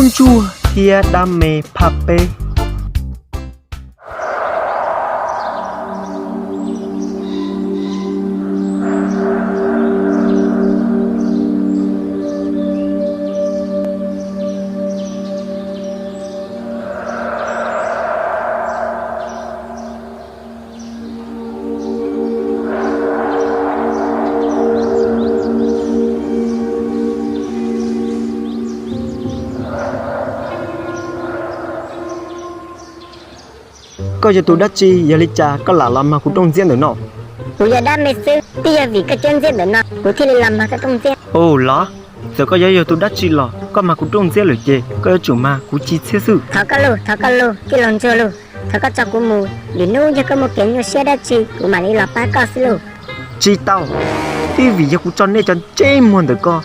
Tub ntsuag thiab dab me phaj peb. Koj yog tus dab tsi, yog li cas koj lam los mag kuv rooj ntxiab ntawm no? Kuv yog dab me xwb, twb yog vim koj cuab ntxiab ntawm no kuv thiaj li los mag koj rooj ntxiab. Ua los, txawm koj yuav yog tus dab tsi los koj mag kuv rooj ntxiab lawm ces koj yuav tsum mag kuv ci txhiab xwb. Thov koj lauj, thov koj lauj, tij laug ntsuag lauj, thov koj tso kuv mus, lwm hnub yog koj muaj kev nyuaj siab dab tsi kuv mam li los pab koj xwb lauj. Tsis tau, twb vim yog kuv tso nej cov ntsej muag ntawm koj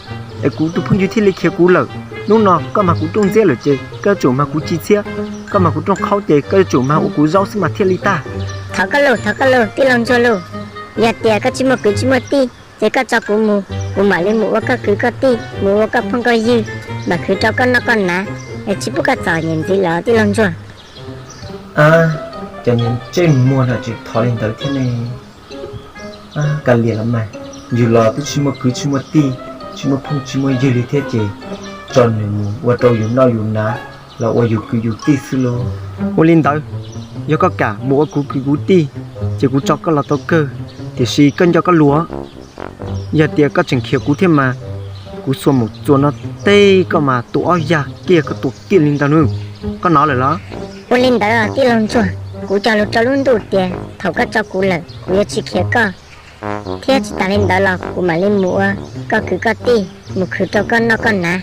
es kuv tus phooj ywg thiaj li khiav kuv lawm. Hnub no koj mag kuv rooj ntxiab lawm ces koj yuav tsum mag kuv ci txhiab, koj mag kuv rooj qhaub ces koj yuav tsum mag ua kuv zaub xwb mas thiaj li tag. Thov koj lauj, thov koj lauj, tij laug ntsuag lauj, yog tias koj tsis muaj kwv tsis muaj tij ces koj tso kuv mus, kuv mam li mus ua koj kwv koj tij, mus ua koj phooj koj ywg, mam khwv rau koj noj koj hnav, es tsis pub koj txom nyem ntxiv lawm tij laug ntsuag. Cov niag ntsej muag no tseem thov li ntawd thiab ne. Kav liam los mas, yus los twb tsis muaj kwv tsis muaj tij, tsis muaj phooj tsis muaj ywg li thiab ces tso nws mus ua rau yus noj yus hnav los ua yus kwv yus tij xwb lauj. Ua li ntawd, yog koj kam mus ua kuv kwv kuv tij ces kuv tso koj los tau kawg, tiam sis koj nco koj lus, yog tias koj tseem khiav kuv thiab mas kuv xuas mus txuas no teb koj mas tua ob yag kiag koj tua kiag li ntawd nawb. Koj hnov lawm los? Ua li ntawd tij laug ntsuag, kuv cog lus rau lub ntuj tias thaum koj tso kuv lawm kuv yuav tsis khiav koj, thiab tsis tas li ntawd los kuv mam li mus ua koj kwv koj tij, mus khwv rau koj noj koj hnav.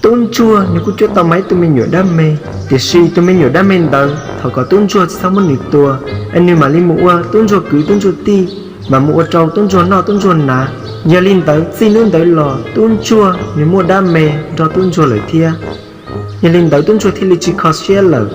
Tub ntsuag nws kuj cuab tau mas ib tug me nyuam dab me, tiam sis tus me nyuam dab me ntawd thov kom tub ntsuag tsis txhob muab nws tua, es nws mam li mus ua tub ntsuag kwv tub ntsuag tij, mam mus ua rau tub ntsuag noj tub ntsuag hnav. Yog li ntawd txij hnub ntawd los tub ntsuag nws muaj dab me nrog tub ntsuag lawm thiab. Yog li ntawd tub ntsuag thiaj li tsis kho siab lawm.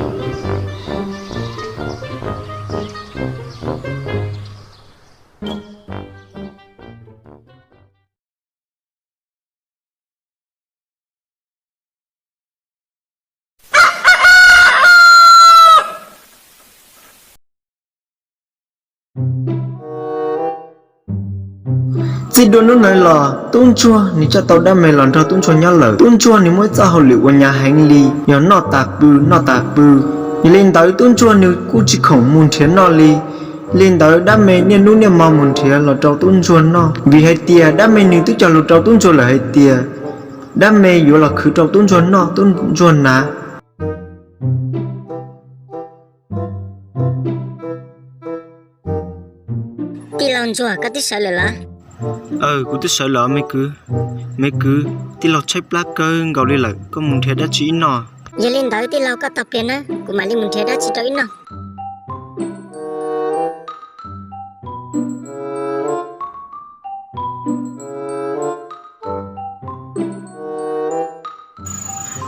Txij dua hnub ntawd los tub ntsuag nws coj tau dab me los nrog tub ntsuag nyob lawm. Tub ntsuag nws muaj ib txoj hauj lwm uas hnyav heev li, yog noj tas pw noj tas pw. Yog li ntawd tub ntsuag nws kuj tsis khoom mus nrhiav noj li. Li ntawd dab me niaj hnub niaj hmo mus nrhiav los rau tub ntsuag noj, vim hais tias dab me nws twb cog lus rau tub ntsuag lawm hais tias dab me yuav los khwv rau tub ntsuag noj tub ntsuag hnav. Tij laug ntsuag, koj twb sawv lawm los? Aw, kuv twb sawv lawm me kwv. Me kwv, tij laug tshaib plab kawg nkaus li lawm, koj mus nrhiav dab tsi ib noj. Yog li ntawd tij laug koj tau pliag nawb, kuv mam li mus nrhiav dab tsi rau ib noj.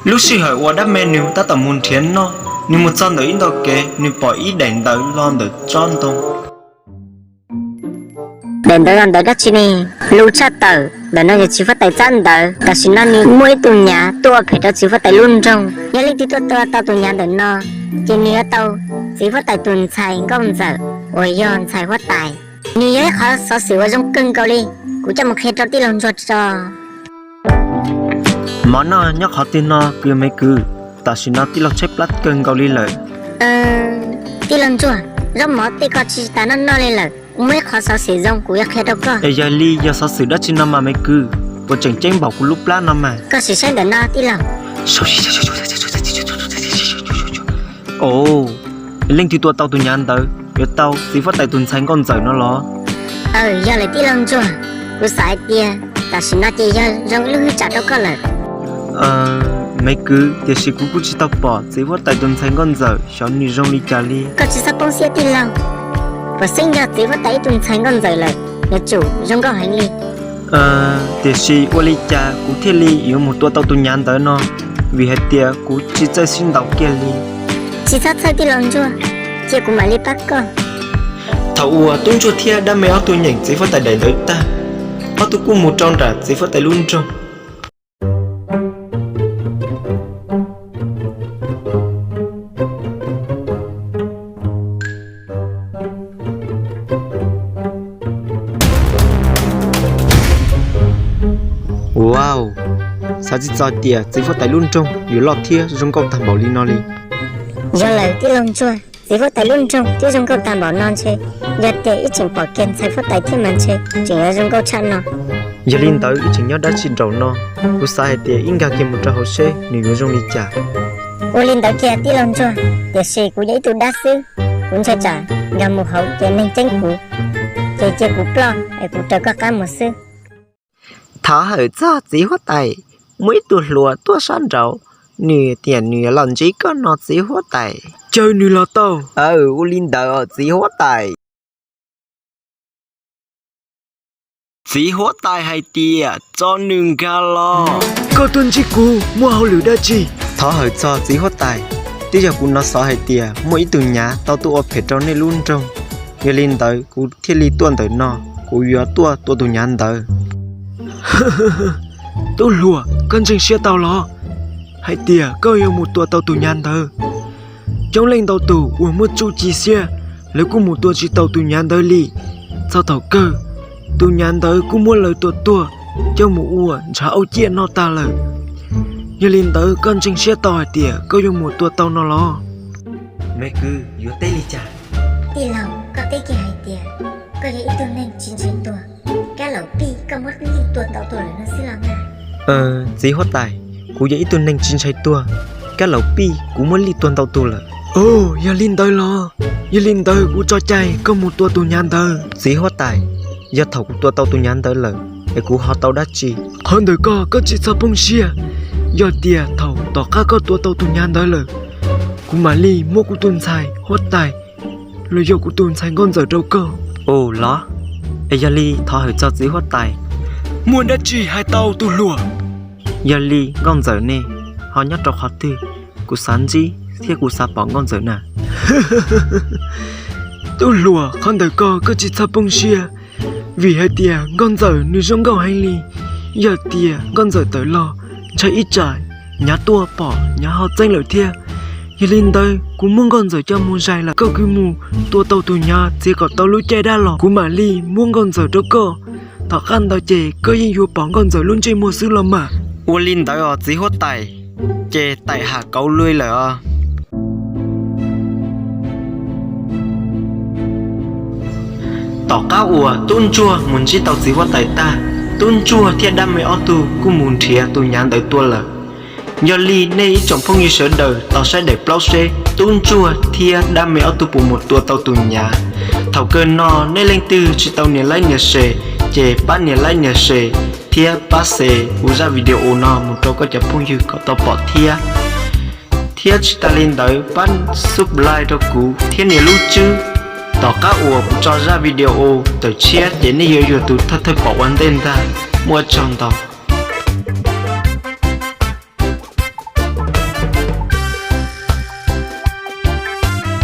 Lub sij hawm uas dab me nws tab tom mus nrhiav noj, nws mus txog ntawm ib ntau kev, nws pom ib daim ntawv lo ntawm tsob ntoo. Daim ntawv lo ntawm dab tsi ne? Lus tshaj tawm, ntawm no yog txiv huab tais txab ntawv. Tam sim no nws muaj ib tug nyav tuaj ua phem rau txiv huab tais lub nroog. Yog leej twg tuaj tua tau tus nyav ntawm no, ces nws yuav tau txiv huab tais tus ntxhais nkauj ntxawm uas yog ntxhais huab tais. Nws yog ib qhov xov xwm uas zoo kawg nkaus li, kuv coj mus qhia rau tij laug ntsuag tso. Mov noj nyob qhov twg no kwv me kwv? Tam sim no tij laug tshaib plab kawg nkaus li lawm. Tij laug ntsuag, zaub mov tej ko tsis tas noj noj li lawm. Kuv muaj ib qhov xov xwm zoo kuv yuav qhia rau koj. Es yog li yog xov xwm dab tsi no mas me kwv? Puas tseem ceeb npaum kuv lub plab no mas? Koj sim saib ntawm no tij laug. Os, leej twg tua tau tus nyav ntawd yuav tau txiv huab tais tus ntxhais nkauj ntxawm no los? Aw, yog lawm tij laug ntsuag, kuv xav hais tias tam sim no ces yog zoo ib lub hwj tsam rau koj lawm. Me kwv, tiam sis kuv kuj tsis tau pom txiv huab tais tus ntxhais nkauj ntxawm xyov nws zoo li cas li. Koj tsis txhob poob siab tij laug, puas xeeb yog txiv huab tais ib tug ntxhais nkauj ntxawm lawm, yuav tsum zoo nkauj heev li. Tiam sis ua li cas kuv thiaj li yuav mus tua tau tus nyav ntawd no? Vim hais tias kuv tsis txawj sib ntaus kiag li. Tsis txhob txhawj tij laug ntsuag, cia kuv mam li pab koj. Thaum uas tub ntsuag thiab dab me ob tug nyeem txiv huab tais daim ntawv tag, ob tug kuj mus rau nram txiv huab tais lub nroog. Xav tsis txog tias txiv huab tais lub nroog yuav loj thiab zoo nkauj tag npaum li no li. Yog lawm tij laug ntsuag, txiv huab tais lub nroog twb zoo nkauj tag npaum no ntshe, yog tias ib tseem pom kiag ntxhais huab tais thiab mas ntshe tseem yuav zoo nkauj tshaj no. Yog li ntawd ib tseem nyob dab tsi nraum no, kuv xav hais tias ib nkag kiag mus rau hauv seb nws yuav zoo li cas. Ua li ntawd kiag tij laug ntsuag, tiam sis kuv yog ib tug dab xwb, kuv ntshai tsam nkag mus hauv ces neeg ceeb kuv, ces cia kuv ploj es kuv raws koj qab mus xwb. Thov hawm txog txiv huab tais, muaj ib tug hluas tuaj sab nraud, nws tias nws los ntsib koj no txiv huab tais. Caw nws los tau. Aw, ua li ntawd os txiv huab tais. Txiv huab tais hais tias tso nws nkag los. Koj tuaj ntsib kuv muaj hauj lwm dab tsi? Thov hawm txog txiv huab tais, twb yog kuv hnov xov hais tias muaj ib tug nyav tau tuaj ua phem rau nej lub nroog, yog li ntawd kuv thiaj li tuaj ntawm no, kuv yuav tuaj tua tus nyav ntawd. Tub hluas, koj ntseeg siab tau los hais tias koj yuav mus tua tau tus nyav ntawd? Coob leej ntau tus uas muaj txuj ci xiab, lawv kuj mus tua tsis tau tus nyav ntawd li. Txog thaum kawg, tus nyav ntawd kuj muab lawv tua tuag, coj mus ua ntshav auj ciaj noj tag lawm. Yog li ntawd koj ntseeg siab tau hais tias koj yuav mus tua tau no los? Me kwv, yuav teb li cas? Tij laug, koj teb kiag hais tias koj yog ib tug neeg tsis ntshai tuag, kab laum pij koj muab lij tua tau tuag lawm no xwb los mas. Txiv huab tais, kuv yog ib tug neeg tsis ntshai tuag, kab laum pij kuv muab lij tua ntau tuag lawm. Os, yog li ntawd los, yog li ntawd kuv tso cai koj mus tua tus nyav ntawd. Txiv huab tais, yog thaum kuv tua tau tus nyav ntawd lawm es kuv ho tau dab tsi? Qhov ntawm koj, koj tsis txhob poob siab. Yog tias thaum tom qab koj tua tau tus nyav ntawd lawm, kuv mam li muab kuv tus ntxhais huab tais los yog kuv tus ntxhais nkauj ntxawm rau koj. Ua los, es yog li thov hawm txog txiv huab tais. Muaj dab tsi hais tau tus hluas? Yog li nkauj ntxawm ne, ho nyob rau qhov twg? Kuv xav ntsib thiab kuv xav pom nkauj ntxawm na. Tub hluas, qhov ntawm koj, koj tsis txhob poob siab, vim hais tias nkauj ntxawm nws zoo nkauj heev li. Yog tias nkauj ntxawm tawm los, ntshai ib tsam nyav tuaj pom nyav ho txeeb lawm thiab. Yog li ntawd kuv muab nkauj ntxawm coj mus zais lawm, koj kuj mus tua tau tus nyav txiav kom tau lub caij dab los, kuv mam li muab nkauj ntxawm rau koj. Tom qab ntawd ces koj yeej yuav pom nkauj ntxawm lub ntsej muag xwb los mas. Ua li ntawd os txiv huab tais, ces tais ham kauv lui lawm os. Tom qab uas tub ntsuag mus ntsib tau txiv huab tais tag, tub ntsuag thiab dab me ob tug kuj mus nrhiav tus nyav ntawd tua lawm. Yog li nej ib tsoom phooj ywg sawv daws tau saib daim plaub seb tub ntsuag thiab dab me ob tug puas mus tua tau tus nyav. Thaum kawg no nej leej twg tsis tau nias like nias share, ces pab nias like nias share thiab pab share kuv zaj video no mus rau koj cov phooj ywg kom tau pom thiab. Thiab tsis tas li ntawd pab subscribe rau kuv thiab nias lub tswb. Tom qab uas kuv tso zaj video tawm tshiab ces nej yuav yog tus thawj thawj pom ua ntej ntag. Muaj tsaug ntau.